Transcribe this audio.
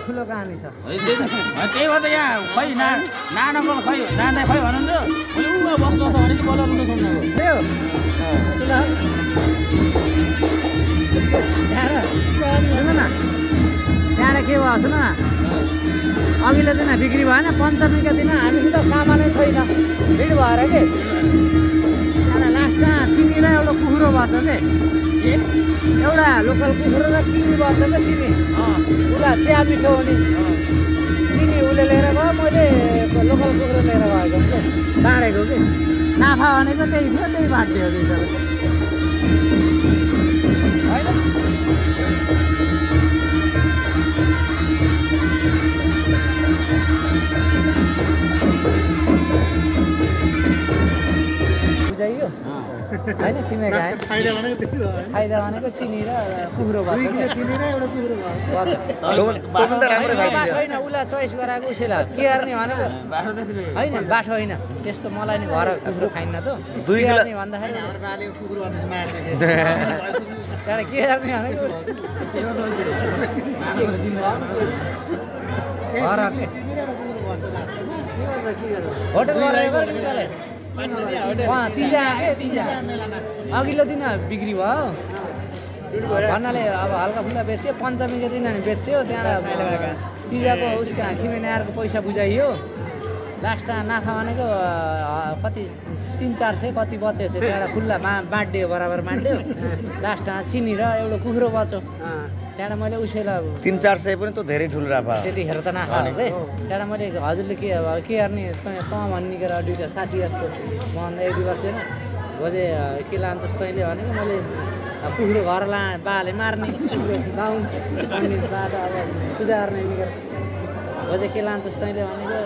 ठुलो कहानी छ त्यही भएर त यहाँ खै नानको खै नान्दै खै भन्नुहुन्छ मैले उमा बस्नु छ भने बोलाउनु त सुन्नु त्यहाँ के भयो सुन अघिल्लो दिन बिक्री भएन पञ्चमीको दिन हामीसित सामानै छैन भिड भएर के त्यहाँबाट लास्टमा चिनी र एउटा कुखुरो भएछ के एउटा लोकल कुखुरो र चिनी भएछ क्या चिनी उसलाई चिया मिठो हुने चिनी उसले लिएर गयो मैले लोकल कुखुरो लिएर गएको के बाँडेको कि नाफा भनेको त्यही थियो त्यही बाँडिदियो होइन बुझाइयो होइन तिमीहरू आयो फाइदा भनेको चिनी र कुखुरो भएको होइन उसलाई चोइस गराएको उसैलाई के गर्ने भनेको होइन बाठो होइन त्यस्तो मलाई नि घर कुखुरो खाइन्न त के गर्ने भन्दाखेरि त्यहाँबाट के गर्ने भनेको होटल तिजा अघिल्लो दिन बिक्री भयो भन्नाले अब हल्का फुल्का बेच्यो पञ्चमीको दिन बेच्यो त्यहाँबाट तिजाको उसको खिमेनारको पैसा बुझाइयो लास्टमा नाफा भनेको कति 300-400 कति बचेको थियो त्यहाँबाट खुल्ला बाँडियो बराबर बाँडियो लास्टमा चिनी र एउटा कुखुरो बच्यो त्यहाँबाट मैले उसैलाई 300-400 पनि त धेरै ठुलो राफा त्यतिखेर त नाफा हो है त्यहाँबाट मैले हजुरले के अब के गर्ने त भनिकन दुईवटा साथी जस्तो म 1-2 वर्ष होइन भोजे के लान्छस् तैँले भनेको मैले कुखुरो घर बाले मार्ने गाउँ अनि बा त अब पूजा गर्ने भोजे के लान्छस् तैँले भनेको